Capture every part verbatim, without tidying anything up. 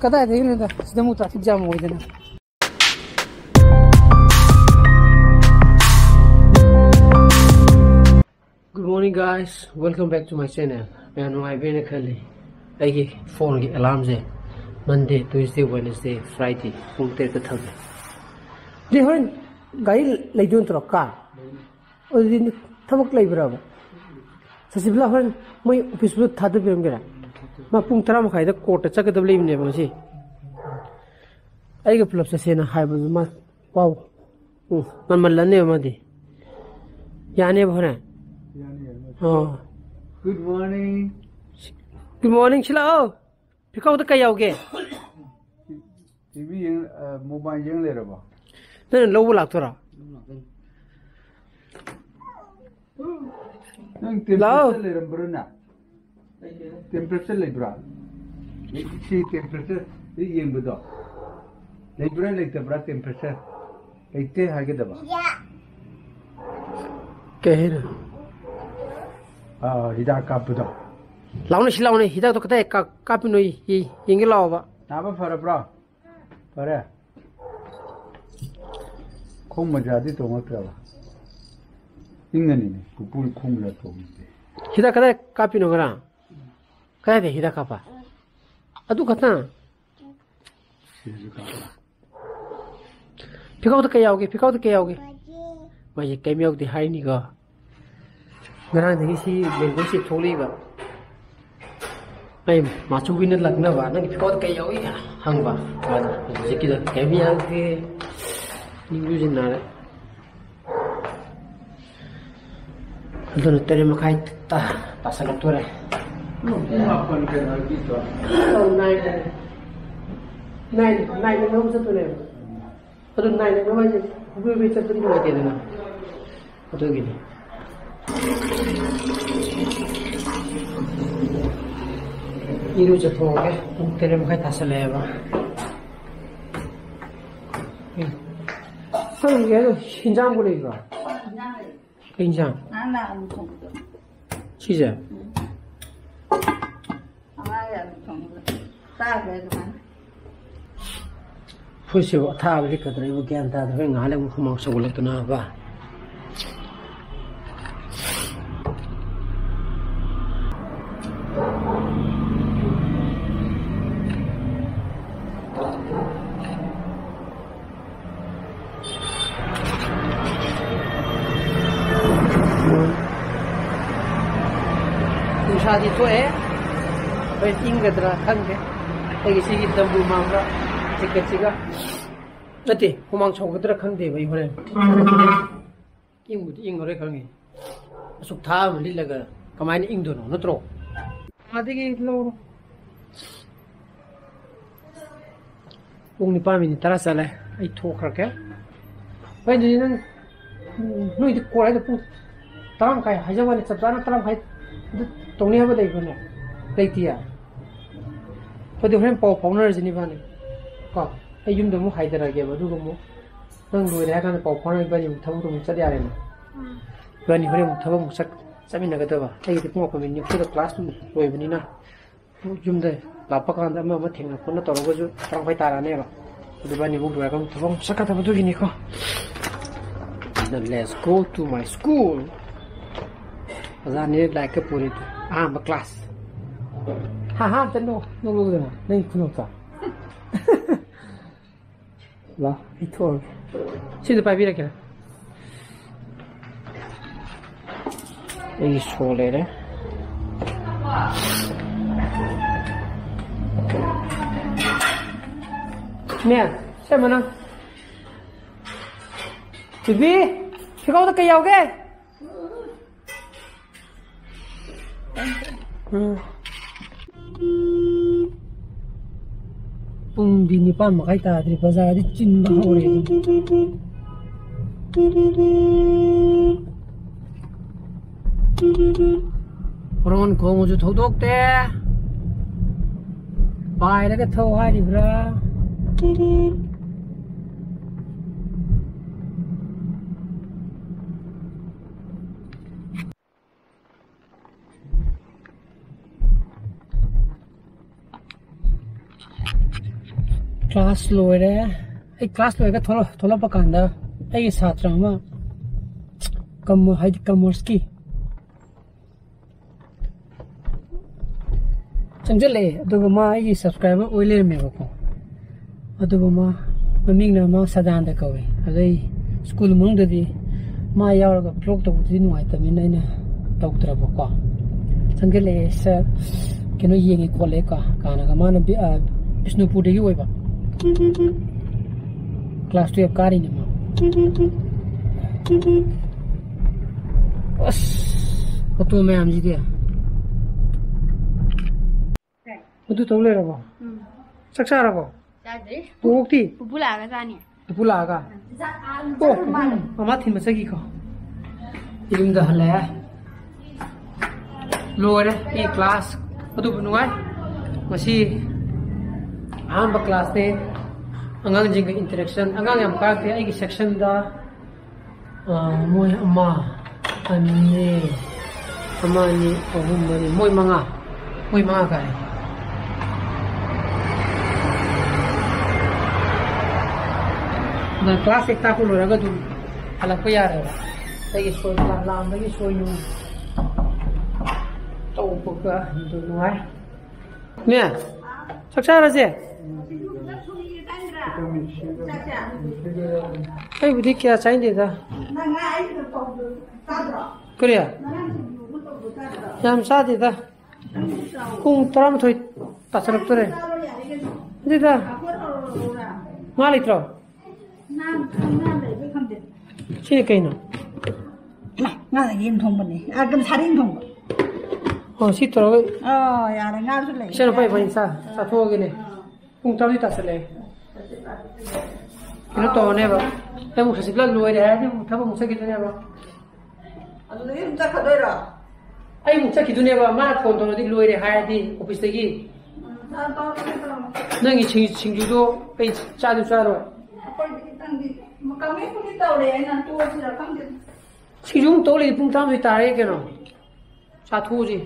ꯀꯗꯥꯏꯗꯒꯤꯅꯣꯗ, ꯁꯤꯗ ꯑꯃꯨꯛ traffic jam ꯑꯣꯏꯗꯅ꯫ Good morning, guys, welcome back to my channel. ꯃꯌꯥꯝ ꯅꯨꯡꯉꯥꯏꯕꯤꯅ ꯈꯜꯂꯤ꯫ ꯑꯩꯒꯤ phoneꯒꯤ alarmꯁꯦ Monday, Tuesday, Wednesday, Friday ꯄꯨꯡ ꯇꯔꯦꯠꯇ ꯊꯝꯃꯦ꯫ ꯑꯗꯨꯗꯤ ꯍꯣꯔꯦꯟ ꯒꯥꯔꯤ ꯂꯩꯗꯣꯏ ꯅꯠꯇ꯭ꯔꯣ, car? ꯑꯗꯨꯗꯤ ꯊꯕꯛ ꯂꯩꯕ꯭ꯔꯕ? ꯁꯁꯤꯕꯂꯥ ꯍꯣꯔꯦꯟ ꯃꯣꯏ office ꯄꯨꯂꯞ ꯊꯥꯗꯕꯤꯔꯝꯒꯦꯔꯥ? ꯃꯥ ꯄꯨꯡ ꯇꯔꯥ ꯃꯈꯥꯏꯗ courtꯇ ꯆꯠꯀꯗꯕ ꯂꯩꯕꯅꯦꯕ ꯉꯁꯤ꯫ ꯑꯩꯒ ꯄꯨꯂꯞ ꯆꯠꯁꯦꯅ ꯍꯥꯏꯕꯗꯨ ꯃꯥ, wow, ꯎꯝ, ꯉꯟꯃꯜꯂꯅꯦꯕ ꯃꯥꯗꯤ꯫ ꯌꯥꯅꯦꯕ ꯍꯣꯔꯦꯟ? ꯌꯥꯅꯤ, ꯌꯥꯅꯤ꯫ ꯑꯣ꯫ Good morning꯫ Good morning, ꯁꯤ ꯂꯥꯛꯑꯣ꯫ ꯐꯤꯈꯥꯎꯗ ꯀꯩ ꯌꯥꯎꯒꯦ? ꯇꯤꯚꯤ ꯌꯦꯡ, ꯑ, mobile ꯌꯦꯡ ꯂꯩꯔꯕꯣ? ꯅꯪꯅ ꯂꯧꯕ ꯂꯥꯛꯇꯣꯏꯔꯣ? ꯅꯪ temperature ꯂꯥꯛꯑꯣ꯫ ꯂꯩꯔꯝꯕ꯭ꯔꯣꯅꯦ? Temperature ꯂꯩꯕ꯭ꯔꯥ? ꯁꯤ temperature ꯌꯦꯡꯕꯗꯣ ꯂꯩꯕ꯭ꯔꯥ ꯂꯩꯇꯕ꯭ꯔꯥ temperature? ꯂꯩꯇꯦ ꯍꯥꯏꯒꯗꯕ꯫ ꯀꯩ ꯍꯥꯏꯅꯣ? ꯑꯥ, ꯍꯤꯗꯥꯛ ꯀꯥꯞꯄꯗꯣ꯫ ꯂꯥꯎꯅꯦ, ꯁꯤ ꯂꯥꯎꯅꯦ, ꯍꯤꯗꯥꯛꯇꯣ ꯀꯗꯥꯏ ꯀꯥꯞ-, ꯀꯥꯞꯄꯤꯅꯣ? ꯌꯦ-, ꯌꯦꯡꯒꯦ ꯂꯥꯛꯑꯣꯕ꯫ ꯅꯥꯕ ꯐꯔꯕ꯭ꯔꯣ? ꯐꯔꯦ꯫ ꯈꯣꯡ ꯃꯖꯥꯗꯤ ꯇꯣꯡꯉꯛꯇ꯭ꯔꯕ? ꯏꯪꯉꯅꯤꯅꯦ, ꯄꯨꯄꯨ ꯈꯣꯡ ꯃꯖꯥ ꯇꯣꯡꯉꯗꯤ꯫ ꯍꯤꯗꯥꯛ ꯀꯗꯥꯏ ꯀꯥꯞꯄꯤꯅꯣ ꯉꯔꯥꯡ? ꯀꯗꯥꯏꯗ ꯍꯤꯗꯥꯛ ꯀꯥꯞꯄ? ꯑꯗꯨ ꯈꯛꯇꯪ? ꯁꯤꯗꯁꯨ ꯀꯥꯞꯄ꯫ ꯐꯤꯈꯥꯎꯗ ꯀꯩ ꯌꯥꯎꯒꯦ? ꯐꯤꯈꯥꯎꯗ ꯀꯩ ꯌꯥꯎꯒꯦ? ꯃꯥꯁꯦ ꯀꯩꯝ ꯌꯥꯎꯗꯦ ꯍꯥꯏꯅꯤꯀꯣ꯫ ꯉꯔꯥꯡꯗꯒꯤ ꯁꯤ mangoꯁꯤ ꯊꯣꯛꯂꯛꯏꯕ꯫ ꯑꯩ ꯃꯥꯆꯧꯕꯤꯅ ꯂꯛꯅꯕ, "ꯅꯪꯒꯤ ꯐꯤꯈꯥꯎꯗ ꯀꯩ ꯌꯥꯎꯏ?" ꯍꯪꯕ꯫ ꯃꯥꯅ ꯍꯧꯖꯤꯛꯀꯤꯗꯣ ꯀꯩꯝ ꯌꯥꯎꯗꯦ꯫ ꯅꯤꯡꯕꯨꯁꯤ ꯅꯥꯔꯦ꯫ ꯑꯗꯨꯅ ꯇꯔꯦꯠ ꯃꯈꯥꯏ ꯇꯥ-, ꯇꯥꯁꯜꯂꯛꯇꯣꯔꯦ꯫ ꯄꯨꯡ ꯃꯥꯄꯟ ꯀꯩꯅꯣꯒꯤꯗꯣ꯫ ꯑꯧ, nineꯗꯅꯦ꯫ Nine, nineꯗ ꯂꯧꯕ ꯆꯠꯇꯣꯏꯅꯦꯕ꯫ ꯑꯗꯨ nineꯗ ꯂꯧꯕ ꯍꯥꯏꯁꯦ ꯍꯨꯏ ꯍꯨꯏ ꯆꯠꯄꯗꯤ ꯅꯨꯡꯉꯥꯏꯇꯦꯗꯅ꯫ ꯑꯗꯨꯒꯤꯅꯤ꯫ ꯏꯔꯨꯖꯊꯣꯛꯑꯒꯦ꯫ ꯄꯨꯡ ꯇꯔꯦꯠ ꯃꯈꯥꯏ ꯇꯥꯁꯜꯂꯛꯑꯦꯕ꯫ ꯎꯝ꯫ ꯈꯪꯗꯦ, ꯑꯗꯣ ꯍꯤꯟꯖꯥꯡꯕꯨ ꯂꯩꯕ꯭ꯔꯣ? ꯀꯩ ꯍꯤꯟꯖꯥꯡ? ꯉꯔꯥꯡ ꯅꯍꯥꯟ ꯑꯂꯨ ꯊꯣꯡꯕꯗꯣ꯫ ꯁꯤꯁꯦ? ꯎꯝ꯫ ꯑꯉꯥꯡꯒꯤ ꯑꯂꯨ ꯊꯣꯡꯕꯗꯣ꯫ ꯇꯥꯈ꯭ꯔꯦ ꯑꯗꯨꯃꯥꯏꯅ꯫ ꯐꯨꯔꯤꯠꯁꯤꯕꯨ ꯑꯊꯥꯕ ꯂꯤꯠꯀꯗ꯭ꯔꯥ? ꯑꯩꯕꯨ ꯒ꯭ꯌꯥꯟ ꯇꯥꯗ꯭ꯔꯦ꯫ ꯉꯥꯏꯍꯥꯛ ꯂꯩ ꯑꯃꯨꯛ ꯍꯨꯃꯥꯡ ꯁꯧꯒꯠꯂꯛꯇꯅꯕ꯫ ꯅꯨꯡꯁꯥꯗꯤ ꯊꯣꯛꯑꯦ꯫ ꯍꯣꯔꯦꯟ ꯏꯪꯒꯗ꯭ꯔꯥ ꯈꯪꯗꯦ꯫ ꯑꯩꯒꯤ ꯁꯤꯒꯤ ꯗꯝꯕꯨꯔ ꯃꯥꯟꯕ ꯖꯦꯀꯦꯠꯁꯤꯒ꯫ ꯅꯠꯇꯦ, ꯍꯨꯃꯥꯡ ꯁꯧꯒꯗ꯭ꯔꯥ ꯈꯪꯗꯦꯕ ꯑꯩ ꯍꯣꯔꯦꯟ꯫ ꯏꯪꯕꯨꯗꯤ ꯏꯪꯉꯔꯣꯏ ꯈꯪꯉꯤ꯫ ꯑꯁꯨꯛ ꯊꯥ ꯑꯃ ꯂꯤꯠꯂꯒ ꯀꯃꯥꯏꯅ ꯏꯪꯗꯣꯏꯅꯣ, ꯅꯠꯇ꯭ꯔꯣ? ꯑꯗꯒꯤ ꯂꯧꯔꯣ꯫ ꯄꯨꯡ ꯅꯤꯄꯥꯟ ꯃꯤꯅꯤꯠ ꯇꯔꯥ ꯆꯠꯂꯦ꯫ ꯑꯩ ꯊꯣꯛꯈ꯭ꯔꯒꯦ꯫ ꯍꯣꯏ, ꯑꯗꯨꯗꯤ ꯅꯪ, ꯎꯝ, ꯅꯣꯏꯗꯤ ꯀꯣꯜ ꯍꯥꯏꯗꯣ ꯄꯨꯡ ꯇꯔꯥ ꯃꯈꯥꯏ ꯍꯥꯏꯖꯕ ꯋꯥꯅꯤ, ꯆꯞ ꯆꯥꯅ ꯇꯔꯥ ꯃꯈꯥꯏ ꯑꯗꯨ ꯇꯧꯅꯤ ꯍꯥꯏꯕ ꯂꯩꯕ꯭ꯔꯅꯦ? ꯂꯩꯇꯤꯌꯦ꯫ ꯑꯗꯨꯗꯤ ꯍꯣꯔꯦꯟ ꯄꯥꯎ ꯐꯥꯎꯅꯔꯁꯤꯅꯦ ꯏꯕꯥꯅꯤ꯫ ꯀꯣ, ꯑꯩ ꯌꯨꯝꯗ ꯑꯃꯨꯛ ꯍꯥꯏꯊꯔꯒꯦꯕ, ꯑꯗꯨꯒ ꯑꯃꯨꯛ ꯅꯪ ꯂꯣꯏꯔꯦ ꯍꯥꯏꯔ ꯀꯥꯟꯗ ꯄꯥꯎ ꯐꯥꯎꯅꯔ ꯏꯕꯥꯅꯤ ꯑꯃꯨꯛ ꯊꯕꯛꯇꯣ ꯑꯃꯨꯛ ꯆꯠ ꯌꯥꯔꯦꯅ꯫ ꯎꯝ꯫ ꯏꯕꯥꯅꯤ ꯍꯣꯔꯦꯟ ꯑꯃꯨꯛ ꯊꯕꯛ ꯑꯃꯨꯛ ꯆꯠ-, ꯆꯠꯃꯤꯟꯅꯒꯗꯕ꯫ ꯑꯩꯒꯤꯗꯤ ꯄꯨꯡ ꯃꯥꯄꯟ ꯃꯤꯅꯤꯠ ꯅꯤꯐꯨꯗ ꯀ꯭ꯂꯥꯁ ꯂꯣꯏꯕꯅꯤꯅ꯫ ꯌꯨꯝꯗ ꯂꯥꯛꯄ ꯀꯥꯟꯗ ꯑꯃ ꯑꯃ ꯊꯦꯡꯅ ꯈꯣꯠꯅ ꯇꯧꯔꯒꯁꯨ ꯇꯔꯥꯃꯥꯊꯣꯏ ꯇꯥꯔꯛꯑꯅꯦꯕ꯫ ꯑꯗꯨ ꯏꯕꯥꯅꯤ ꯑꯃꯨꯛ ꯂꯣꯏꯔꯒ ꯑꯃꯨꯛ ꯊꯕꯛ ꯑꯃꯨꯛ ꯆꯠꯀꯗꯕꯗꯨꯒꯤꯅꯤꯀꯣ꯫ ꯑꯗ let's go to my school꯫ ꯑꯣꯖꯥꯅꯦ ꯂꯥꯏꯔꯤꯛꯀ ꯄꯨꯔꯤꯗꯣ꯫ ꯑꯍꯥꯟꯕ ꯀ꯭ꯂꯥꯁ꯫ ꯍꯥ ꯍꯥ, ꯑꯝꯇ ꯅꯣꯛ-, ꯅꯣꯛꯂꯛꯎꯗꯅ, ꯅꯪꯒꯤ ꯈꯨꯅꯣꯛꯇꯣ꯫ ꯂꯥ, ꯑꯩ ꯊꯣꯛꯑꯒꯦ꯫ ꯁꯤꯗ ꯄꯥꯏꯕꯤꯔꯛꯀꯦꯔꯥ? ꯑꯩꯒꯤ ꯁꯣ ꯂꯩꯔꯦ꯫ ꯃꯦ, ꯁꯦꯝꯃꯣ ꯅꯪ꯫ ꯊꯣꯏꯕꯤ, ꯐꯤꯈꯥꯎꯗ ꯀꯩ ꯌꯥꯎꯒꯦ? ꯎꯝ꯫ ꯄꯨꯡꯗꯤ ꯅꯤꯄꯥꯟ ꯃꯈꯥꯏ ꯇꯥꯗ꯭ꯔꯤ, ꯕꯖꯥꯔꯗꯤ ꯆꯤꯟꯕ ꯍꯧꯔꯦ꯫ ꯍꯣꯔꯣꯟ ꯈꯣꯡꯕꯁꯨ ꯊꯧꯗꯣꯛꯇꯦ꯫ ꯄꯥꯏꯔꯒ ꯊꯧ ꯍꯥꯏꯔꯤꯕ꯭ꯔꯥ? ꯀ꯭ꯂꯥꯁ ꯂꯣꯏꯔꯦ꯫ ꯑꯩ ꯀ꯭ꯂꯥꯁ ꯂꯣꯏꯔꯒ ꯊꯣꯛꯂꯛ-, ꯊꯣꯛꯂꯛꯄ ꯀꯥꯟꯗ ꯑꯩꯒꯤ ꯁꯥꯇ꯭ꯔ ꯑꯃ ꯀꯝꯃ-, ꯍꯥꯏꯗꯤ ꯀꯃꯔꯁꯀꯤ ꯆꯪꯁꯤꯜꯂꯛꯑꯦ꯫ ꯑꯗꯨꯒ ꯃꯥ ꯑꯩꯒꯤ ꯁꯕꯁꯀ꯭ꯔꯥꯏꯕꯔ ꯑꯣꯏ ꯂꯩꯔꯝꯃꯦꯕꯀꯣ꯫ ꯑꯗꯨꯒ ꯃꯥ ꯃꯃꯤꯡꯅ ꯃꯥ ꯁꯗꯥꯅꯟꯗ ꯀꯧꯋꯦ꯫ ꯑꯗꯩ ꯁ꯭ꯀꯨꯜ ꯃꯅꯨꯡꯗꯗꯤ ꯃꯥ ꯌꯥꯎꯔꯒ ꯕ꯭ꯂꯣꯛ ꯇꯧꯕꯗꯨꯗꯤ ꯅꯨꯡꯉꯥꯏꯇꯕꯅꯤꯅ ꯑꯩꯅ ꯇꯧꯗ꯭ꯔꯕꯀꯣ꯫ ꯆꯪꯁꯤꯜꯂꯛꯑꯦ, "ꯁꯥꯔ, ꯀꯩꯅꯣ ꯌꯦꯡꯉꯦ ꯈꯣꯠꯂꯦ" ꯀꯣ ꯀꯥꯏꯅꯒ꯫ ꯃꯥꯅ ꯕꯤ-, ꯑ, ꯕꯤꯁꯅꯨꯄꯨꯔꯗꯒꯤ ꯑꯣꯏꯕ꯫ ꯀ꯭ꯂꯥꯁ ꯇꯨꯌꯦꯜꯞ ꯀꯥꯔꯤꯅꯦ ꯃꯥ꯫ ꯑꯁ, ꯑꯣꯇꯣ ꯃꯌꯥꯝꯁꯤꯗꯤ꯫ ꯑꯗꯨ ꯇꯧ ꯂꯩꯔꯕꯣ? ꯎꯝ꯫ ꯆꯥꯛ ꯆꯥꯔꯕꯣ? ꯆꯥꯗ꯭ꯔꯤ꯫ ꯑꯣꯛꯇꯤ? ꯄꯨꯄꯨ ꯂꯥꯛꯑꯒ ꯆꯥꯅꯤ꯫ ꯄꯨꯄꯨ ꯂꯥꯛꯑꯒ? ꯆꯥꯛ ꯑꯥ, ꯑꯣ, ꯆꯥꯛ ꯃꯥꯜꯂꯦ꯫ ꯃꯃꯥ ꯊꯤꯟꯕ ꯆꯠꯈꯤꯀꯣ꯫ ꯌꯨꯝꯗ ꯍꯜꯂꯛꯑꯦ꯫ ꯂꯣꯏꯔꯦ ꯑꯩ ꯀ꯭ꯂꯥꯁ꯫ ꯑꯗꯨꯕꯨ ꯅꯨꯡꯉꯥꯏ꯫ ꯉꯁꯤ ꯑꯍꯥꯟꯕ ꯀ꯭ꯂꯥꯁꯅꯦ꯫ ꯑꯉꯥꯡꯁꯤꯡꯒ ꯏꯟꯇꯔꯦꯛꯁꯟ꯫ ꯑꯉꯥꯡ ꯌꯥꯝ ꯀꯥꯔꯛꯇꯦ ꯑꯩꯒꯤ ꯁꯦꯛꯁꯟꯗ꯫ ꯑꯥ, ꯃꯣꯏ ꯑꯃ, ꯑꯅꯤ, ꯑꯃ, ꯑꯅꯤ, ꯑꯍꯨꯝ, ꯃꯔꯤ, ꯃꯣꯏ ꯃꯉꯥ꯫ ꯃꯣꯏ ꯃꯉꯥ ꯀꯥꯔꯦ꯫ ꯑꯗ ꯀ꯭ꯂꯥꯁ ꯍꯦꯛ ꯇꯥꯛꯄ ꯂꯣꯏꯔꯒ ꯑꯗꯨꯝ ꯍꯜꯂꯛꯄ ꯌꯥꯔꯦꯕ꯫ ꯑꯩꯒꯤ ꯁꯣꯏ, ꯂꯥ-, ꯂꯥꯝꯕꯒꯤ ꯁꯣꯏ ꯅꯨꯡ ꯇꯧꯕꯒ ꯑꯗꯨꯝ ꯅꯨꯡꯉꯥꯏ꯫ ꯃꯦ, ꯆꯥꯛ ꯆꯥꯔꯁꯦ? ꯑꯩꯕꯨꯗꯤ ꯀꯌꯥ ꯆꯥꯏꯗꯦꯗ꯫ ꯀꯔꯤ? ꯌꯥꯝ ꯆꯥꯗꯦꯗ꯫ ꯄꯨꯡ ꯇꯔꯥꯃꯥꯊꯣꯏ ꯇꯥꯁꯜꯂꯛꯇꯣꯔꯦ꯫ ꯑꯗꯨꯗ ꯉꯥ ꯂꯩꯇ꯭ꯔꯣ? ꯁꯤ ꯀꯩꯅꯣ? ꯉꯥ ꯌꯦꯟ ꯊꯣꯡꯕꯅꯦ꯫ ꯑ, ꯀꯩꯅꯣ, ꯁꯥꯔꯦꯡ ꯊꯣꯡꯕ꯫ ꯑꯣ, ꯁꯤ ꯇꯧꯔꯒ ꯑꯣ, ꯌꯥꯔꯦ, ꯉꯥꯁꯨ ꯂꯩ꯫ ꯏꯆꯟ ꯅꯨꯄꯥ ꯏꯕꯥꯅꯤ ꯆꯥ-, ꯆꯥꯊꯣꯛꯑꯒꯦꯅꯦ꯫ ꯄꯨꯡ ꯇꯔꯥꯃꯥꯊꯣꯏ ꯇꯥꯁꯜꯂꯛꯑꯦ꯫ ꯀꯩꯅꯣ ꯇꯧꯔꯅꯦꯕ꯫ ꯑꯩ ꯑꯃꯨꯛ ꯍꯧꯖꯤꯛ ꯂꯣꯏꯔꯦ ꯍꯥꯏꯔꯗꯤ ꯑꯃꯨꯛ ꯊꯕꯛ ꯑꯃꯨꯛ ꯆꯠꯈꯤꯗꯣꯏꯅꯦꯕ꯫ ꯑꯗꯨꯗꯒꯤ ꯑꯗꯨꯝ ꯆꯠꯈ꯭ꯔꯗꯣꯏꯔꯣ? ꯑꯩ ꯑꯃꯨꯛ ꯆꯠꯈꯤꯗꯣꯏꯅꯦꯕ꯫ ꯃꯥꯅ ꯐꯣꯟ ꯇꯧꯔꯗꯤ ꯂꯣꯏꯔꯦ ꯍꯥꯏꯔꯗꯤ ꯑꯣꯐꯤꯁꯇꯒꯤ꯫ ꯎꯝ, ꯇꯧꯔꯣ, ꯇꯧꯔꯣ, ꯇꯧꯔꯣ꯫ ꯅꯪꯒꯤ ꯁꯤꯡ-, ꯁꯤꯡꯖꯨꯗꯣ ꯑꯩ ꯆꯥꯗꯨ ꯆꯥꯔꯣꯏ꯫ ꯑꯩꯈꯣꯏꯗꯤ ꯈꯤꯇꯪꯗꯤ ꯀꯃꯦꯠꯄꯨꯗꯤ ꯇꯧꯔꯦ, ꯑꯩꯅ ꯇꯣꯛꯑꯁꯤꯔ ꯈꯪꯗꯦ꯫ ꯁꯤꯡꯖꯨ ꯑꯃꯨꯛ ꯇꯧ ꯂꯩ, ꯄꯨꯡ ꯇꯔꯥꯃꯥꯊꯣꯏ ꯇꯥꯔꯦ ꯀꯩꯅꯣ꯫ ꯆꯥꯊꯣꯛꯎꯁꯤ꯫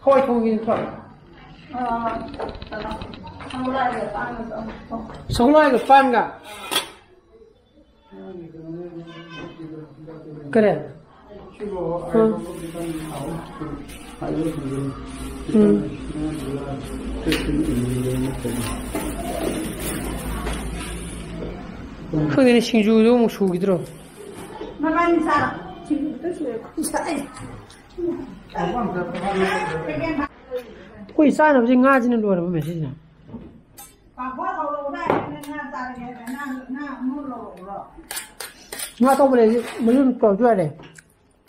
ꯍꯋꯥꯏ ꯊꯣꯡꯒꯦ ꯅꯠꯇ꯭ꯔꯣ? ꯁꯒꯣꯜꯍꯋꯥꯏꯒ ꯄꯥꯟꯒ꯫ ꯀꯔꯤ? ꯎꯝ꯫ ꯎꯝ꯫ ꯈꯪꯗꯦꯅꯦ, ꯁꯤꯡꯖꯨꯗꯣ ꯑꯃꯨꯛ ꯁꯨꯈꯤꯗ꯭ꯔꯣ? ꯃꯕꯥꯅꯤ ꯆꯥꯔꯣ꯫ ꯁꯤꯡꯖꯨꯗꯣ ꯁꯨꯔꯦ꯫ ꯑꯩꯈꯣꯏ ꯆꯥꯅꯕꯁꯦ ꯉꯥꯁꯤꯅ ꯂꯣꯏꯔꯕ ꯃꯦꯁꯤꯁꯤꯅ꯫ ꯄꯥꯐꯣꯔ ꯍꯧꯔꯛꯎꯔꯥ? ꯅꯪ ꯉꯥ ꯆꯥꯔꯒꯦ ꯍꯥꯏꯗꯥꯏ? ꯉꯥ, ꯉꯥ ꯑꯃꯨꯛ ꯂꯧꯔꯛꯎꯔꯣ? ꯉꯥ ꯑꯇꯧꯕ ꯂꯩꯔꯗꯤ ꯃꯌꯨꯝ ꯇꯧꯔꯁꯨ ꯌꯥꯔꯦ꯫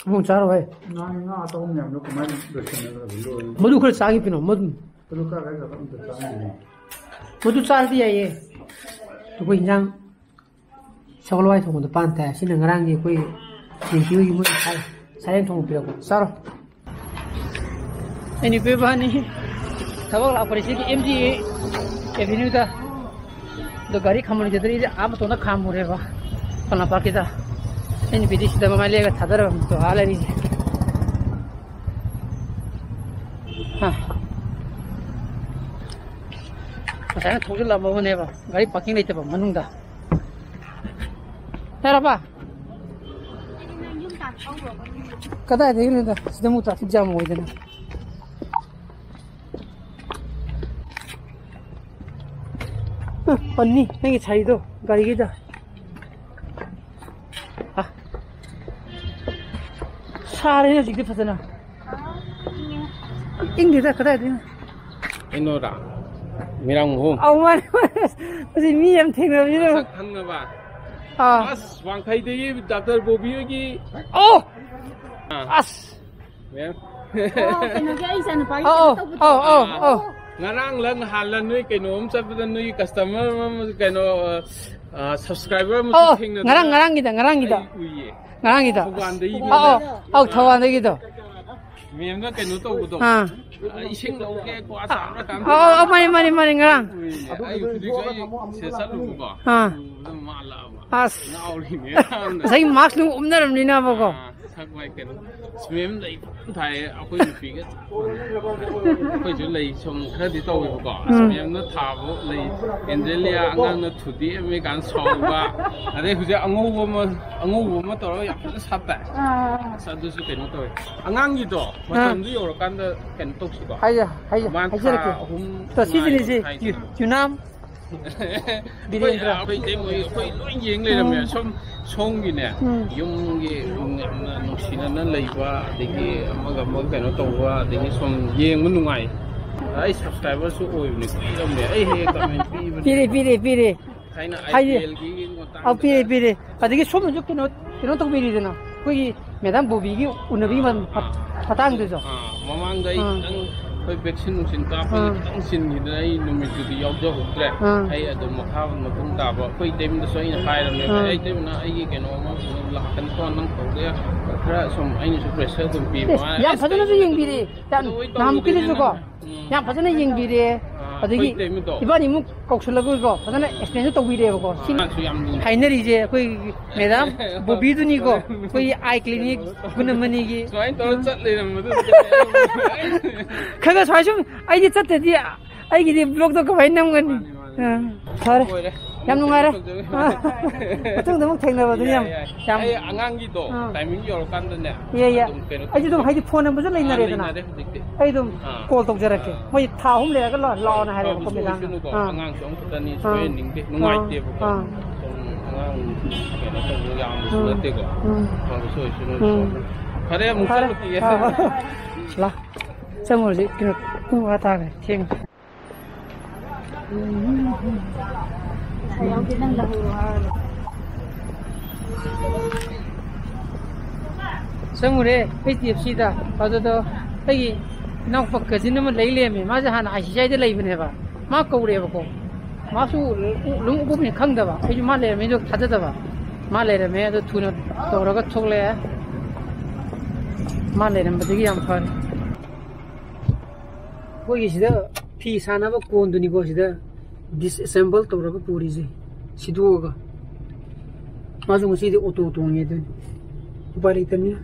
ꯑꯃꯨꯛ ꯆꯥꯔꯣ ꯍꯦ꯫ ꯉꯥ, ꯉꯥ ꯑꯇꯥꯎꯕ ꯃꯌꯥꯝꯗꯣ ꯀꯃꯥꯏꯅ ꯂꯣꯏꯁꯤꯟꯅꯈ꯭ꯔꯕ? ꯂꯣꯏꯔꯦ꯫ ꯃꯗꯨ ꯈꯔ ꯆꯥꯒꯦ ꯀꯩꯅꯣ, ꯃꯗꯨ꯫ ꯑꯗꯨ ꯀꯥꯏ ꯀꯥꯏ ꯆꯠꯄ ꯑꯝꯇ ꯆꯥꯅꯤꯡꯉꯦ꯫ ꯃꯗꯨ ꯆꯥꯔꯗꯤ ꯌꯥꯏꯌꯦ꯫ ꯑꯩꯈꯣꯏ ꯏꯟꯖꯥꯡ ꯁꯒꯣꯜ ꯍꯋꯥꯏ ꯊꯣꯡꯕꯗꯣ ꯄꯥꯟ ꯇꯥꯏ꯫ ꯁꯤꯅ ꯉꯔꯥꯡꯒꯤ ꯑꯩꯈꯣꯏ ꯅꯦꯅꯦ ꯍꯣꯏꯒꯤ ꯃꯣꯏ ꯁꯥꯏ-, ꯁꯥꯔꯦꯡ ꯊꯣꯡꯕ ꯄꯤꯔꯛꯄ꯫ ꯆꯥꯔꯣ꯫ ꯑꯩ ꯅꯨꯄꯤ ꯏꯕꯥꯅꯤ ꯊꯕꯛ ꯂꯥꯛꯄꯗ ꯁꯤꯒꯤ ꯑꯦꯝ ꯖꯤ ꯑꯦꯚꯦꯅ꯭ꯌꯨꯗ ꯑꯗꯣ ꯒꯥꯔꯤ ꯈꯥꯝꯕꯝ ꯂꯩꯇꯗꯅ ꯑꯩꯁꯦ ꯑꯥ ꯃꯇꯣꯟꯗ ꯈꯥꯝꯃꯨꯔꯦꯕ, ꯈꯨꯃꯟ ꯂꯝꯄꯥꯛꯀꯤꯗ꯫ ꯑꯩ ꯅꯨꯄꯤꯗꯤ ꯁꯤꯗ ꯃꯃꯥꯏ ꯂꯦꯛꯑꯒ ꯊꯥꯗꯔꯕꯅꯤꯗꯣ ꯑꯥ ꯂꯩꯔꯤꯁꯦ꯫ ꯍꯥ꯫ ꯉꯁꯥꯏꯅ ꯊꯧꯖꯤꯜꯂꯝꯃꯕꯅꯦꯕ, ꯒꯥꯔꯤ ꯄꯥꯔꯀꯤꯡ ꯂꯩꯇꯕ ꯃꯅꯨꯡꯗ꯫ ꯌꯥꯔꯕ? ꯀꯗꯥꯏꯗꯒꯤꯅꯣꯗ, ꯁꯤꯗ ꯑꯃꯨꯛ traffic jam ꯑꯣꯏꯗꯅ꯫ ꯑ, ꯄꯟꯅꯤ, ꯅꯪꯒꯤ ꯁꯥꯔꯤꯗꯣ, ꯒꯥꯔꯤꯒꯤꯗ꯫ ꯑ꯫ ꯁꯥꯔꯦ ꯍꯧꯖꯤꯛꯇꯤ ꯐꯖꯅ꯫ ꯏꯪꯗꯦꯗ, ꯀꯗꯥꯏꯗꯩꯅꯣ? ꯀꯩꯅꯣꯔꯥ? ꯃꯤꯔꯥꯡ ꯃꯍꯨꯝ? ꯑꯧ, ꯃꯥꯅꯦ, ꯃꯥꯅꯦ꯫ ꯍꯧꯖꯤꯛ ꯃꯤ ꯌꯥꯝ ꯊꯦꯡꯅꯕꯁꯤꯗ꯫ ꯃꯁꯛ ꯈꯪꯅꯕ? ꯑꯥ꯫ ꯑꯁ, ꯋꯥꯡꯈꯩꯗꯒꯤ ꯗꯥꯛꯇꯔ ꯕꯣꯕꯤ ꯍꯣꯏꯒꯤ꯫ ꯑꯣ! ꯑꯥ꯫ ꯑꯁ! ꯃꯦꯝ꯫ ꯑꯣ, ꯀꯩꯅꯣꯒꯤ ꯑꯩ ꯏꯆꯥꯅꯨꯄꯥꯒꯤ ꯑꯧ, ꯀꯩꯅꯣ ꯇꯧꯕꯗꯣ꯫ ꯑꯧ, ꯑꯧ, ꯑꯧ꯫ ꯉꯔꯥꯡꯂ ꯅꯍꯥꯟꯂ ꯅꯣꯏ ꯀꯩꯅꯣ ꯑꯃ ꯆꯠꯄꯗ ꯅꯣꯏꯒꯤ customer ꯑꯃ, ꯀꯩꯅꯣ, ꯑ, subscriber ꯑꯃꯁꯨ ꯑꯧ, ꯊꯦꯡꯅꯗꯅ ꯉꯔꯥꯡ, ꯉꯔꯥꯡꯒꯤꯗ, ꯉꯔꯥꯡꯒꯤꯗ꯫ ꯑꯩ ꯎꯏꯌꯦ꯫ ꯉꯔꯥꯡꯒꯤꯗ꯫ ꯊꯧꯕꯥꯜꯗꯒꯤ ꯑꯧ, ꯑꯧ, ꯃꯦꯝꯅ꯫ ꯑꯧ, ꯊꯧꯕꯥꯜꯗꯒꯤꯗꯣ꯫ ꯃꯦꯝꯅ ꯀꯩꯅꯣ ꯇꯧꯕꯗꯣ꯫ ꯑꯥ꯫ ꯑ, ꯏꯁꯤꯡ ꯂꯧꯒꯦ, ꯀ꯭ꯋꯥ ꯆꯥꯕ꯭ꯔꯥ ꯀꯥꯏꯅ ꯑꯧ, ꯑꯧ, ꯃꯥꯅꯤ, ꯃꯥꯅꯤ, ꯃꯥꯅꯤ, ꯉꯔꯥꯡ꯫ ꯎꯏꯌꯦ꯫ ꯑꯩ ꯍꯧꯖꯤꯛꯁꯨ ꯑꯩ ꯁꯤꯗ ꯆꯠꯂꯨꯕꯀꯣ꯫ ꯑꯥ꯫ ꯑꯗꯨꯗ ꯃꯥ ꯂꯥꯛꯑꯕ꯫ ꯑꯁ꯫ ꯉꯥꯎꯔꯤꯅꯦ ꯌꯥꯝꯅ꯫ ꯉꯁꯥꯏꯒꯤ mask ꯅꯨꯡ ꯎꯞꯅꯔꯝꯅꯤꯅꯕꯀꯣ꯫ ꯑꯥ꯫ ꯊꯛ ꯃꯥꯏ ꯀꯩꯅꯣ, ꯁ꯭ꯃꯦꯝ ꯂꯩ ꯐꯖꯅ ꯊꯥꯏꯌꯦ ꯑꯩꯈꯣꯏ ꯅꯨꯄꯤꯒ꯫ ꯑꯩꯈꯣꯏꯁꯨ ꯂꯩ ꯁꯨꯝ ꯈꯔꯗꯤ ꯇꯧꯋꯦꯕꯀꯣ꯫ ꯎꯝ꯫ ꯁ꯭ꯃꯦꯝꯅ ꯊꯥꯕ ꯂꯩ, ꯑꯦꯟꯖꯦꯂꯤꯌꯥ ꯑꯉꯥꯡꯅ ꯊꯨꯗꯦꯛꯑꯝꯃꯦ ꯀꯥꯏꯅ ꯁꯥꯎꯕ꯫ ꯑꯗꯩ ꯍꯧꯖꯤꯛ ꯑꯉꯧꯕ ꯑꯃ, ꯑꯉꯧꯕ ꯑꯃ ꯇꯧꯔꯒ ꯌꯥꯝ ꯐꯖꯅ ꯁꯥꯠꯇꯥꯏ꯫ ꯑꯥ꯫ ꯑꯁ, ꯑꯗꯨꯁꯨ ꯀꯩꯅꯣ ꯇꯧꯋꯦ꯫ ꯑꯉꯥꯡꯒꯤꯗꯣ ꯃꯇꯝꯗꯨ ꯌꯧꯔꯀꯥꯟꯗ ꯀꯩꯅꯣ ꯇꯧꯁꯤꯀꯣ꯫ ꯍꯥꯏꯌꯦ, ꯍꯥꯏꯌꯦ, ꯃꯥ ꯊꯥ ꯍꯥꯏꯖꯔꯛꯀꯦ꯫ ꯑꯍꯨꯝ ꯇꯣ, ꯁꯤꯁꯤꯅꯦ ꯉꯥꯏ ꯁꯤ꯫ ꯍꯥꯏꯗꯅ꯫ ꯌꯨ-, ꯌꯨꯅꯥꯝ꯫ ꯑꯩꯈꯣꯏ, ꯕꯤꯔꯦꯟꯗ꯭ꯔ꯫ ꯑꯩꯈꯣꯏ ꯏꯇꯩꯃ ꯍꯣꯏ, ꯑꯩꯈꯣꯏ ꯂꯣꯏ ꯌꯦꯡ ꯂꯩꯔꯝꯃꯦ꯫ ꯎꯝ꯫ ꯁꯣꯝ, ꯁꯣꯝꯒꯤꯅꯦ, ꯎꯝ꯫ ꯌꯨꯝꯒꯤ ꯌꯥꯝꯅ ꯅꯨꯡꯁꯤꯅꯅ ꯂꯩꯕ, ꯑꯗꯒꯤ ꯑꯃꯒ ꯑꯃꯒ ꯀꯩꯅꯣ ꯇꯧꯕ, ꯑꯗꯒꯤ ꯁꯨꯝ ꯌꯦꯡꯕ ꯅꯨꯡꯉꯥꯏ꯫ ꯑꯩ ꯁꯕꯁꯀ꯭ꯔꯥꯏꯕꯔꯁꯨ ꯑꯣꯏꯕꯅꯦ, ꯀꯨꯏꯔꯝꯅꯦ꯫ ꯑꯩ ꯍꯦꯛ ꯍꯦꯛ ꯀꯃꯦꯟ ꯄꯤꯕꯅꯦ꯫ ꯄꯤꯔꯦ, ꯄꯤꯔꯦ, ꯄꯤꯔꯦ꯫ ꯊꯥꯏꯅ ꯍꯥꯏꯗꯤ, IPL ꯒꯤ ꯃꯇꯥꯡꯗ꯫ ꯑꯧ, ꯄꯤꯔꯦ, ꯄꯤꯔꯦ꯫ ꯑꯗꯒꯤ ꯁꯣꯝꯅꯁꯨ ꯀꯩꯅꯣ, ꯀꯩꯅꯣ ꯇꯧꯕꯤꯔꯤꯗꯅ, ꯑꯩꯈꯣꯏꯒꯤ ꯃꯦꯗꯥꯝ ꯕꯣꯕꯤꯒꯤ ꯎꯅꯕꯒꯤ ꯃ-, ꯑꯥ, ꯃꯇꯥꯡꯗꯨꯁꯨ꯫ ꯑꯥ, ꯃꯃꯥꯡꯗ ꯑꯩ ꯑꯥ꯫ ꯈꯤꯇꯪ ꯑꯩꯈꯣꯏ vaccine ꯅꯨꯡꯁꯤꯟ ꯀꯥꯞꯄꯒꯤ ꯑꯥ꯫ ꯈꯤꯇꯪ ꯆꯤꯟꯈꯤꯗꯅ ꯑꯩ ꯅꯨꯃꯤꯠꯇꯨꯗꯤ ꯌꯥꯎꯖꯍꯧꯗ꯭ꯔꯦ꯫ ꯑꯥ꯫ ꯑꯩ ꯑꯗꯨꯝ ꯃꯈꯥ ꯃꯇꯨꯡ ꯇꯥꯕ ꯑꯩꯈꯣꯏ ꯏꯇꯩꯃꯗꯁꯨ ꯑꯩꯅ ꯍꯥꯏꯔꯕꯅꯦꯕ, ꯑꯥ꯫ "ꯑꯩ ꯏꯇꯩꯃꯅ ꯑꯩꯒꯤ ꯀꯩꯅꯣ ꯑꯃ ꯂꯥꯛꯀꯅꯤꯀꯣ, ꯅꯪ ꯇꯧꯒꯦ ꯈꯔ ꯁꯨꯝ", ꯑꯩꯅꯁꯨ pressure ꯑꯗꯨꯝ ꯄꯤꯕ꯫ ꯑꯦ, ꯃꯥꯅ, ꯌꯥꯝ "ꯑꯁ, ꯐꯖꯅꯁꯨ ꯀꯩꯅꯣ ꯌꯦꯡꯕꯤꯔꯦ꯫ ꯌꯥꯝ ꯑꯗꯨ ꯍꯣꯏ ꯅꯍꯥꯟꯃꯨꯛꯀꯤꯗꯨꯁꯨ ꯇꯧꯗꯣꯏꯅꯦ ꯀꯣ꯫ ꯅꯪ꯫ ꯎꯝ꯫ ꯌꯥꯝ ꯐꯖꯅ ꯌꯦꯡꯕꯤꯔꯦ꯫ ꯑꯥ, ꯑꯗꯒꯤ ꯑꯩꯈꯣꯏ ꯏꯇꯩꯃꯗꯣ꯫ ꯏꯕꯥꯅꯤꯃꯨꯛ ꯀꯧꯁꯜꯂꯒꯀꯣ ꯐꯖꯅ explain ꯁꯨ ꯇꯧꯕꯤꯔꯦꯕꯀꯣ꯫ ꯁꯤ ꯑꯥ, ꯃꯥꯁꯨ ꯌꯥꯝ ꯅꯨꯡꯉꯥꯏ꯫ ꯍꯥꯏꯅꯔꯤꯁꯦ ꯑꯩꯈꯣꯏ ꯃꯦꯗꯥꯝ ꯕꯣꯕꯤꯗꯨꯅꯤꯀꯣ, ꯑꯩꯈꯣꯏꯒꯤ eye clinic ꯒꯨꯟ ꯑꯃꯅꯤꯒꯤ꯫ ꯁꯨꯃꯥꯏꯅ ꯇꯧꯔ ꯆꯠ ꯂꯩꯔꯝꯕꯗꯨꯗ꯫ ꯈꯔ ꯈꯔ ꯁꯨꯃꯥꯏ ꯁꯨꯝ ꯑꯩꯗꯤ ꯆꯠꯇ꯭ꯔꯗꯤ ꯑꯩꯒꯤꯗꯤ vlog ꯇꯣ ꯀꯃꯥꯏꯅ ꯅꯝꯒꯅꯤ? ꯃꯥꯅꯤ, ꯃꯥꯅꯤ꯫ ꯑꯥ, ꯐꯔꯦ꯫ ꯂꯣꯏꯔꯦ꯫ ꯌꯥꯝ ꯅꯨꯡꯉꯥꯏꯔꯦ꯫ ꯇꯧꯖꯔꯦ꯫ ꯑꯥ, ꯃꯇꯨꯡꯗ ꯑꯃꯨꯛ ꯊꯦꯡꯅꯕ ꯑꯗꯨ ꯌꯥꯏ, ꯌꯥꯝ, ꯌꯥꯏ꯫ ꯌꯥꯝ ꯑꯩ ꯑꯉꯥꯡꯒꯤꯗꯣ ꯑꯥ꯫ Timing ꯌꯧꯔꯀꯥꯟꯗꯅꯦ ꯌꯥꯏ, ꯌꯥꯏ꯫ ꯑꯗꯨꯝ ꯀꯩꯅꯣ ꯑꯩꯁꯨ ꯑꯗꯨꯝ ꯇꯧꯖꯔꯦ꯫ ꯍꯥꯏꯗꯤ phone number ꯁꯨ ꯑꯥ, ꯂꯩꯅꯔꯦꯗꯅ꯫ ꯂꯩꯅꯔꯦ ꯍꯧꯖꯤꯛꯇꯤ꯫ ꯑꯩ ꯑꯗꯨꯝ ꯑꯥ꯫ Call ꯇꯧꯖꯔꯛꯀꯦ꯫ ꯑꯥ꯫ ꯃꯣꯏ ꯊꯥ ꯑꯍꯨꯝ ꯂꯩꯔꯒ ꯂꯥꯛ-, ꯂꯥꯛꯑꯣꯅ ꯍꯥꯏꯔꯦꯕꯀꯣ, ꯐꯕꯁꯨ ꯃꯦꯗꯥꯝꯅ꯫ ꯑꯣꯏꯁꯅꯨꯀꯣ꯫ ꯑꯥ꯫ ꯑꯉꯥꯡꯁꯨ ꯑꯃꯨꯛ ꯈꯛꯇꯅꯤ, ꯑꯥ꯫ ꯁꯣꯏꯍꯟꯅꯤꯡꯗꯦ꯫ ꯑꯥ꯫ ꯅꯨꯡꯉꯥꯏꯇꯦꯕꯀꯣ꯫ ꯑꯥ꯫ ꯁꯨꯝ ꯑꯉꯥꯡ ꯀꯩꯅꯣ ꯇꯧꯕ ꯌꯥꯝꯕꯁꯨ ꯎꯝ꯫ ꯅꯠꯇꯦꯀꯣ꯫ ꯎꯝ꯫ ꯐꯕꯁꯨ ꯑꯣꯏꯁꯅꯨ꯫ ꯎꯝ꯫ ꯐꯔꯦ, ꯑꯃꯨꯛ ꯐꯔꯦ꯫ ꯆꯠꯂꯨꯈꯤꯒꯦ꯫ ꯑꯥ꯫ ꯂꯥ꯫ ꯆꯪꯉꯨꯔꯁꯤ꯫ ꯀꯩꯅꯣ, ꯄꯨꯡ ꯃꯉꯥ ꯇꯥꯔꯦ꯫ ꯊꯦꯡꯉꯦ꯫ ꯆꯪꯉꯨꯔꯦ HDFC ꯗ꯫ ꯑꯗꯨꯗ ꯑꯩꯒꯤ ꯏꯅꯥꯎꯄꯥ cousin ꯑꯃ ꯂꯩ ꯂꯩꯔꯝꯃꯦ꯫ ꯃꯥꯁꯦ ꯍꯥꯟꯅ ICICI ꯗ ꯂꯩꯕꯅꯦꯕ꯫ ꯃꯥ ꯀꯧꯔꯦꯕꯀꯣ꯫ ꯃꯥꯁꯨ ꯑꯗꯨꯝ ꯎꯞꯄꯅꯤ ꯈꯪꯗꯕ꯫ ꯑꯩꯁꯨ ꯃꯥ ꯂꯩꯔꯝꯃꯦꯗꯣ ꯊꯥꯖꯗꯕ꯫ ꯃꯥ ꯂꯩꯔꯝꯃꯦ꯫ ꯑꯗꯣ ꯊꯨꯅ ꯇꯧꯔꯒ ꯊꯣꯛꯂꯛꯑꯦ꯫ ꯃꯥ ꯂꯩꯔꯝꯕꯗꯒꯤ ꯌꯥꯝ ꯐꯔꯦ꯫ ꯑꯩꯈꯣꯏꯒꯤ ꯁꯤꯗ ꯐꯤ ꯁꯥꯅꯕ ꯀꯣꯟꯗꯨꯅꯤꯀꯣ ꯁꯤꯗ disassemble ꯇꯧꯔꯒ ꯄꯨꯔꯤꯁꯦ, ꯁꯤꯗꯣꯛꯑꯒ꯫ ꯃꯥꯁꯨ ꯉꯁꯤꯗꯤ auto ꯇꯣꯡꯉꯦ ꯑꯗꯨꯅꯤ꯫ ꯎꯄꯥꯏ ꯂꯩꯇꯕꯅꯤꯅ꯫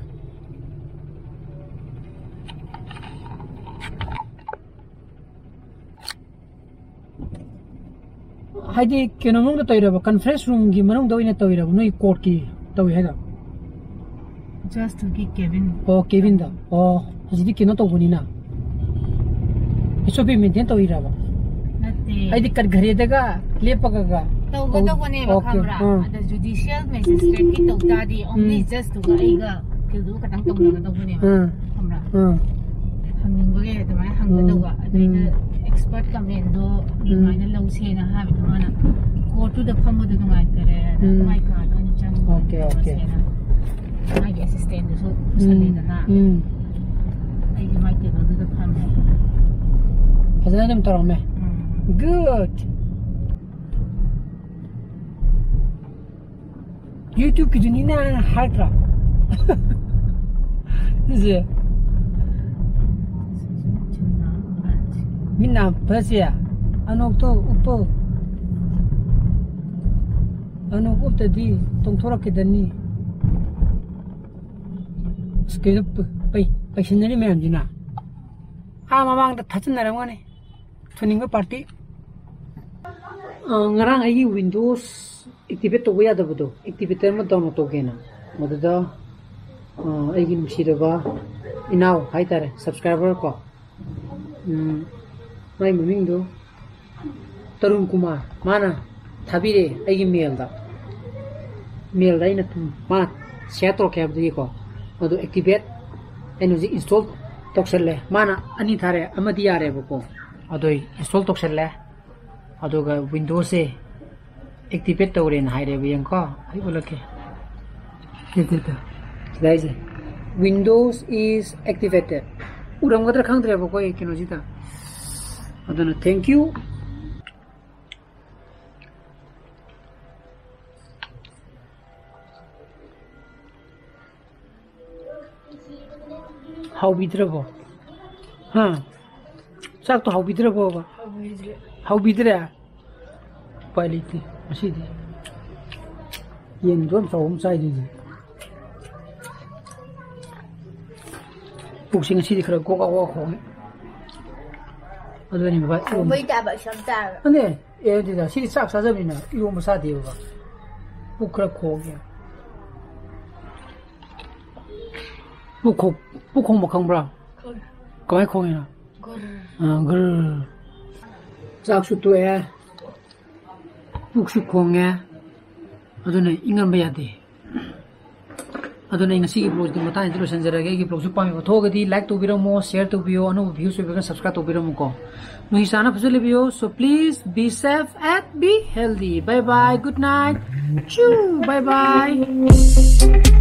ꯍꯥꯏꯗꯤ ꯀꯩꯅꯣ ꯃꯅꯨꯡꯗ ꯇꯧꯔꯤꯔꯕ, conference roomꯒꯤ ꯃꯅꯨꯡꯗ ꯑꯣꯏꯅ ꯇꯧꯔꯤꯔꯕ, ꯅꯣꯏ courtꯀꯤ ꯇꯧꯏ ꯍꯥꯏꯗꯣ? Judgeꯇꯨꯒꯤ cabin. ꯑꯣ, cabinꯗ꯫ ꯑꯣ, ꯍꯧꯖꯤꯛꯇꯤ ꯀꯩꯅꯣ ꯇꯧꯕꯅꯤꯅ, S O P maintain ꯇꯧꯔꯤꯔꯕ? ꯅꯠꯇꯦ꯫ ꯍꯥꯏꯗꯤ ꯀꯠ ꯘꯔꯦꯗꯒ ꯂꯦꯞꯄꯒꯒ ꯇꯧꯒꯗꯧꯕꯅꯦꯕ, okay, ꯈꯪꯕ꯭ꯔꯥ? ꯑꯥ꯫ ꯑꯗ judicial magistrateꯀꯤ ꯇꯧ ꯇꯥꯔꯗꯤ only ꯎꯝ꯫ Judgeꯇꯨꯒ ꯑꯩꯒ ꯀꯩꯗꯨꯒ ꯈꯇꯪ ꯇꯧꯅꯒꯗꯧꯕꯅꯦꯕ, ꯑꯥ꯫ ꯈꯪꯕ꯭ꯔꯥ? ꯑꯥ꯫ ꯍꯪꯅꯤꯡꯕꯒꯤ ꯑꯗꯨꯃꯥꯏꯅ ꯍꯪꯒꯗꯧꯕ꯫ ꯎꯝ꯫ ꯑꯗꯩꯗ ꯎꯝ꯫ Expert commentꯗꯣ ꯎꯝ꯫ ꯑꯗꯨꯃꯥꯏꯅ ꯂꯧꯁꯦꯅ ꯍꯥꯏꯕꯗꯣ ꯃꯥꯅ courtꯇꯨꯗ ꯐꯝꯕꯗꯣ ꯅꯨꯡꯉꯥꯏꯇꯔꯦꯅ ꯎꯝ꯫ ꯃꯥꯏ ꯀꯥꯗ ꯑꯣꯏꯅ ꯆꯪꯉꯒ okay, okay꯫ ꯇꯧꯔꯁꯦꯅ ꯃꯥꯒꯤ assistantꯗꯨꯁꯨ ꯎꯝ꯫ ꯄꯨꯁꯜꯂꯦꯗꯅ꯫ ꯎꯝ꯫ ꯑꯩꯒꯤ ꯃꯥꯏ tableꯗꯨꯗ ꯐꯝꯃꯦ꯫ ꯐꯖꯅ ꯑꯗꯨꯝ ꯇꯧꯔꯝꯃꯦ꯫ ꯎꯝ꯫ Good꯫ YouTubeꯀꯤꯗꯨꯅꯤꯅ ꯍꯥꯏꯗ꯭ꯔꯥ? ꯁꯤꯁꯦ꯫ ꯃꯤꯠ ꯅꯥ ꯐꯁꯦ꯫ ꯑꯅꯣꯛꯇꯣ ꯎꯞꯄꯣ꯫ ꯑꯅꯣꯛ ꯎꯞꯇꯗꯤ ꯇꯣꯡꯊꯣꯔꯛꯈꯤꯗꯅꯤ꯫ ꯑꯁ, ꯀꯩꯅꯣ ꯄ-, ꯄꯩ-, ꯄꯩꯁꯤꯟꯅꯔꯤ ꯃꯌꯥꯝꯁꯤꯅ꯫ ꯑꯥ ꯃꯃꯥꯡꯗ ꯊꯥꯖꯤꯟꯅꯔꯝꯒꯅꯤ꯫ ꯐꯨꯅꯤꯡꯕ party꯫ ꯑ, ꯉꯔꯥꯡ ꯑꯩꯒꯤ Windows activate ꯇꯧꯕ ꯌꯥꯗꯕꯗꯣ, activator ꯑꯃ download ꯇꯧꯒꯦꯅ꯫ ꯃꯗꯨꯗ, ꯑ, ꯑꯩꯒꯤ ꯅꯨꯡꯁꯤꯔꯕ ꯏꯅꯥꯎ ꯍꯥꯏꯇꯥꯔꯦ, subscriber ꯀꯣ꯫ ꯎꯝ, ꯃꯥꯏ ꯃꯃꯤꯡꯗꯣ ꯇꯔꯨꯟ ꯀꯨꯃꯥꯔ꯫ ꯃꯥꯅ ꯊꯥꯕꯤꯔꯛꯑꯦ ꯑꯩꯒꯤ mailꯗ꯫ Mailꯗ ꯑꯩꯅ ꯃꯥ share ꯇꯧꯔꯛꯀꯦ ꯍꯥꯏꯕꯗꯒꯤꯀꯣ꯫ ꯑꯗꯨ activate ꯑꯩꯅ ꯍꯧꯖꯤꯛ install ꯇꯧꯁꯜꯂꯦ꯫ ꯃꯥꯅ ꯑꯅꯤ ꯊꯥꯔꯛꯑꯦ, ꯑꯃꯗꯤ ꯌꯥꯔꯦꯕꯀꯣ꯫ ꯑꯗꯣ ꯑꯩ install ꯇꯧꯁꯜꯂꯦ꯫ ꯑꯗꯨꯒ Windowsꯁꯦ activate ꯇꯧꯔꯦꯅ ꯍꯥꯏꯔꯦꯕ, ꯌꯦꯡꯉꯨꯀꯣ, ꯑꯩ ꯎꯠꯂꯛꯀꯦ꯫ ꯁꯤ, ꯁꯤ, ꯁꯤ꯫ ꯁꯤꯗ ꯍꯥꯏꯁꯦ, "Windows is activated"꯫ ꯎꯔꯝꯒꯗ꯭ꯔꯥ ꯈꯪꯗ꯭ꯔꯦꯕꯀꯣ ꯑꯩ ꯀꯩꯅꯣꯁꯤꯗ꯫ ꯑꯗꯨꯅ thank you꯫ ꯍꯥꯎꯕꯤꯗ꯭ꯔꯕꯣ? ꯍꯥ? ꯆꯥꯛꯇꯣ ꯍꯥꯎꯕꯤꯗ꯭ꯔꯕꯣꯕ? ꯍꯥꯎꯕꯤꯗ꯭ꯔꯦ꯫ ꯍꯥꯎꯕꯤꯗ꯭ꯔꯦ? ꯎꯄꯥꯏ ꯂꯩꯇꯦ ꯉꯁꯤꯗꯤ꯫ ꯌꯦꯟꯗꯣ ꯌꯥꯝ ꯆꯥꯎꯕ ꯑꯃ ꯆꯥꯏꯗꯨꯗꯤ꯫ ꯄꯨꯛꯁꯤ ꯉꯁꯤꯗꯤ ꯈꯔ ꯀꯣꯛ ꯀꯣꯛ ꯈꯣꯡꯉꯦ꯫ ꯑꯗꯨꯅꯤ ꯕꯕꯥ, ꯏꯔꯣꯝꯕ꯫ ꯊꯣꯡꯕꯩ ꯇꯥꯕ ꯁꯝ ꯆꯥꯔꯕ꯫ ꯑꯅꯦ, ꯑꯦ, ꯑꯗꯨꯗ ꯁꯤꯗꯤ ꯆꯥꯛ ꯆꯥꯖꯕꯅꯤꯅ ꯏꯔꯣꯝꯕ ꯆꯥꯗꯦꯕ ꯕꯕꯥ꯫ ꯄꯨꯛ ꯈꯔ ꯈꯣꯡꯉꯦ꯫ ꯄꯨꯛ ꯈꯣꯡ-, ꯄꯨꯛ ꯈꯣꯡꯕ ꯈꯪꯕ꯭ꯔꯥ? ꯀꯃꯥꯏ ꯈꯣꯡꯉꯤꯅꯣ? ꯑꯥ, ꯒ꯭ꯔꯔ꯫ ꯆꯥꯛꯁꯨ ꯇꯣꯛꯑꯦ꯫ ꯄꯨꯛꯁꯨ ꯈꯣꯡꯉꯦ꯫ ꯑꯗꯨꯅ ꯏꯪꯍꯟꯕ ꯌꯥꯗꯦ꯫ ꯑꯗꯨꯅ ꯑꯩ ꯉꯁꯤꯒꯤ vlogꯁꯤꯗꯤ ꯃꯇꯥꯡꯁꯤꯗ ꯂꯣꯏꯁꯤꯟꯖꯔꯒꯦ꯫ ꯑꯩꯒꯤ vlogꯁꯨ ꯄꯥꯝꯕꯤꯕ ꯊꯣꯛꯑꯒꯗꯤ like ꯇꯧꯕꯤꯔꯝꯃꯣ, share ꯇꯧꯕꯤꯌꯣ, ꯑꯅꯧꯕ views ꯑꯣꯏꯕꯤꯔꯒꯅ subscribe ꯇꯧꯕꯤꯔꯝꯃꯨꯀꯣ꯫ ꯅꯨꯡꯁꯤ ꯆꯥꯟꯅ ꯐꯖꯅ ꯂꯩꯕꯤꯌꯣ꯫ So please be safe and be healthy. Bye bye. Good night. Choo. Bye bye.